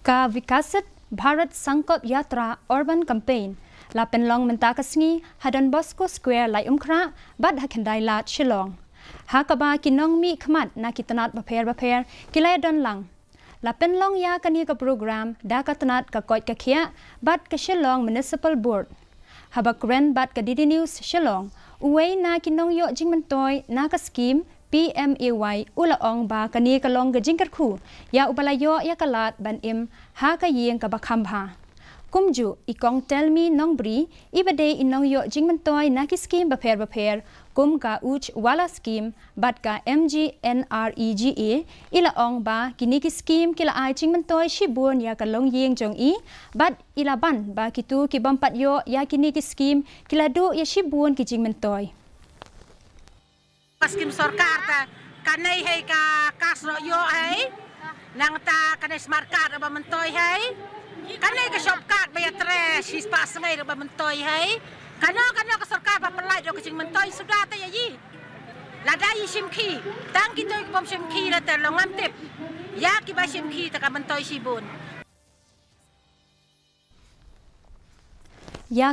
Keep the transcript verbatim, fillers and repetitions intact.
Ka Viksit Bharat Sankalp Yatra Urban Campaign la pynlong mynta ka sngi ha Don Bosco Square, Laitumkhrah, bad ha Khyndai Lad, Shillong, ha kaba ki nongmihkhmat na ki tnat bapher bapher ki la ïadon lang. La pynlong ïa kane ka program da ka tnat ka koit ka khiah bad ka Shillong Municipal Board. Haba kren bad ka D D News Shillong, uwei na ki nongïoh jingmyntoi na ka skim P M A Y u la ong ba kane ka long ka jingkyrkhu ïa uba la ïoh ïa ka lad ban im ha ka ïing kaba kham bha. Kumjuh i Kong Telmi Nongbri, iba dei i nongïoh jingmyntoi na ki skim bapher bapher kum ka Ujjwala Scheme bad ka M G N R E G A, i la ong ba kine ki skim ki la ai jingmyntoi shibun ïa ka longïing jong i, bad i la ban ba kito ki bym pat ïoh ïa kine ki skim ki la duh ïa shibun ki jingmyntoi. Ka skim sorkar ta, kane hi ka kas ro ïoh hi. Nangta kane smart card ruh ba myntoi hi. Kane ka shop card ba ïa trei shispah sngi ruh ba myntoi hi. Kano kano ka sorkar ba pynlait ïa ka jingmyntoi suda ta ïa i. Lada i shim khie, tang kito ki bym shim khie la ta long ngam tip. Ïa kiba shim khie ta ka myntoi shibun. Ïa